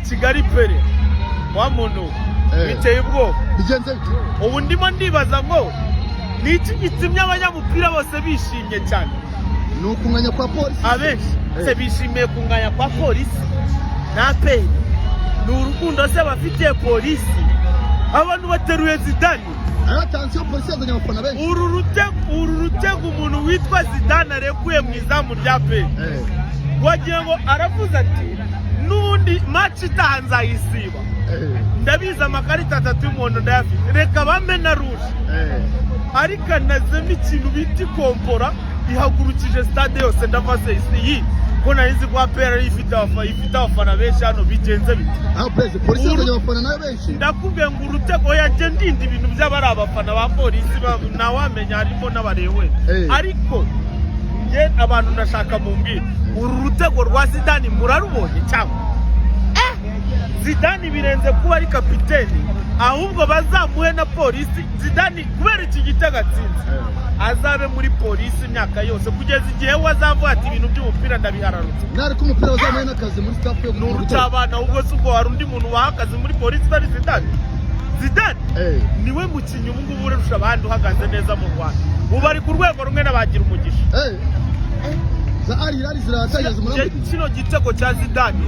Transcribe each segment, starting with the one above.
Kigali Pele wa muntu biteye ubwoba. Bigenze bite? Ubu ndimo ndibaza ngo ni iki gitumye abanyamupira bose bishimye cyane? Ni ukunganya kwa Polisi. Abenshi se bishimiye kunganya kwa Polisi na APR? Ni urukundo se bafitiye Polisi? Abantu bateruye Zidane. Ayo, attention, Polisi yazanye abafana benshi. Uru rutego umuntu witwa Zidane arekuye mu izamu rya APR, wagira ngo aravuze ati: "N'ubundi match itaha nzayisiba. Ndabizi, amakarita atatu y'umuhondo ndayafite, reka bampe na rouge." Ariko anazemo ikintu bita ikompora, ihagurukije stade yose. Ndavaze iyi ko nari nzi ko APR ari ifite abafana benshi hano, bigenze bite? Aho perezida, Polisi yazanye abafana nayo benshi. Ndakubwiye ngo urutego yajya ndinda ibintu by'abari abafana ba Polisi, ntawamenya harimo n'abarewe. Ariko njye abantu ndashaka mumbwire, uru rutego rwa Zidane murarubonye cyangwa? Zidane birenze kuba ari kapiteni, ahubwo bazamuhe na Polisi. Zidane kubera iki gitego atsinze, azabe muri Polisi imyaka yose kugeza igihe we azavuga ati: "Ibintu by'umupira ndabihararutse." Mwari ko umupira, bazamuye n'akazi muri staff yo Ni urucabana. Ahubwo si ubwo hari undi muntu waha akazi muri Polisi utari Zidane? Zidane niwe mukinnyi ubu ngubu urusha abandi uhagaze neza mu Rwanda. Ubu ari ku rwego rumwe n'abagira umugisha. Za Al Hilal ziratangiza umurambi. Kino gitego cya Zidane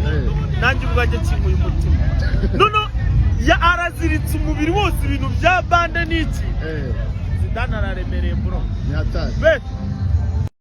nanjye ubwanjye kinkuye umutima. Noneho ya araziritse umubiri wose, ibintu bya bande n'iki. Zidane araremereye, bro. Ni hatari. Be